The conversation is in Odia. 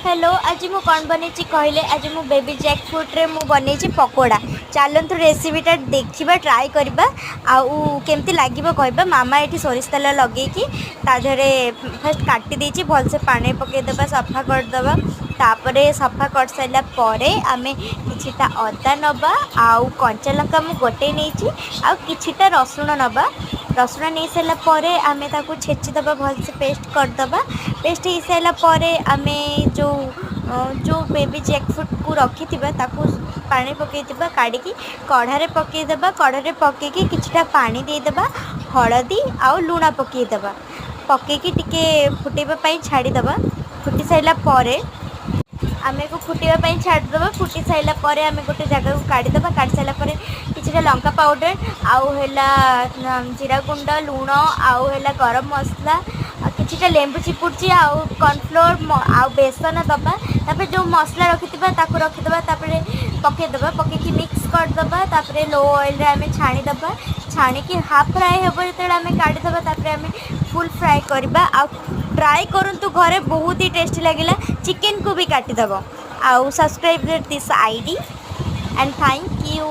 ହ୍ୟାଲୋ, ଆଜି ମୁଁ କ'ଣ ବନେଇଛି କହିଲେ, ଆଜି ମୁଁ ବେବି ଜ୍ୟାକ୍ ଫ୍ରୁଟ୍ରେ ମୁଁ ବନେଇଛି ପକୋଡ଼ା। ଚାଲନ୍ତୁ, ରେସିପିଟା ଦେଖିବା, ଟ୍ରାଏ କରିବା ଆଉ କେମିତି ଲାଗିବ କହିବା। ମାମା ଏଠି ସୋରିଷ ତେଲ ଲଗେଇକି ତା ଦେହରେ ଫାଷ୍ଟ କାଟି ଦେଇଛି। ଭଲସେ ପାଣିରେ ପକାଇଦେବା, ସଫା କରିଦେବା। ତାପରେ ସଫା କରିସାରିଲା ପରେ ଆମେ କିଛିଟା ଅଦା ନେବା ଆଉ କଞ୍ଚା ଲଙ୍କା ମୁଁ ଗୋଟେ ନେଇଛି ଆଉ କିଛିଟା ରସୁଣ ନେବା। ରସୁଣ ନେଇସାରିଲା ପରେ ଆମେ ତାକୁ ଛେଚିଦେବା, ଭଲସେ ପେଷ୍ଟ କରିଦେବା। ପେଷ୍ଟ ହେଇସାରିଲା ପରେ ଆମେ ଯେଉଁ ଯେଉଁ ବେବି ଜ୍ୟାକ୍ ଫ୍ରୁଟ୍କୁ ରଖିଥିବା, ତାକୁ ପାଣି ପକାଇଥିବା, କାଢ଼ିକି କଢ଼ାରେ ପକାଇଦେବା। କଢ଼ାରେ ପକାଇକି କିଛିଟା ପାଣି ଦେଇଦେବା, ହଳଦୀ ଆଉ ଲୁଣ ପକାଇଦେବା। ପକାଇକି ଟିକେ ଫୁଟେଇବା ପାଇଁ ଛାଡ଼ିଦେବା। ଫୁଟି ସାରିଲା ପରେ ଆମେ ଏକୁ ଫୁଟିବା ପାଇଁ ଛାଡ଼ିଦେବା। ଫୁଟି ସାରିଲା ପରେ ଆମେ ଗୋଟେ ଜାଗାକୁ କାଢ଼ିଦେବା। କାଢ଼ି ସାରିଲା ପରେ କିଛିଟା ଲଙ୍କା ପାଉଡ଼ର ଆଉ ହେଲା ଜିରା ଗୁଣ୍ଡ, ଲୁଣ ଆଉ ହେଲା ଗରମ ମସଲା ଆଉ କିଛିଟା ଲେମ୍ବୁ ଚିପୁଡ଼ିଛି ଆଉ କର୍ଣ୍ଣଫ୍ଲୋର୍ ଆଉ ବେସନ ଦେବା। ତାପରେ ଯେଉଁ ମସଲା ରଖିଥିବା, ତାକୁ ରଖିଦେବା। ତାପରେ ପକାଇଦେବା, ପକାଇକି ମିକ୍ସ କରିଦେବା। ତାପରେ ଲୋ ଅଏଲ୍ରେ ଆମେ ଛାଣିଦେବା। ଛାଣିକି ହାଫ୍ ଫ୍ରାଏ ହେବ ଯେତେବେଳେ, ଆମେ କାଢ଼ିଦେବା। ତାପରେ ଆମେ ଫୁଲ୍ ଫ୍ରାଏ କରିବା। ଆଉ ଟ୍ରାଏ କରନ୍ତୁ ଘରେ, ବହୁତ ହି ଟେଷ୍ଟି ଲାଗିଲା। ଚିକେନକୁ ବି କାଟିଦେବ। ଆଉ subscribe this ID and thank you.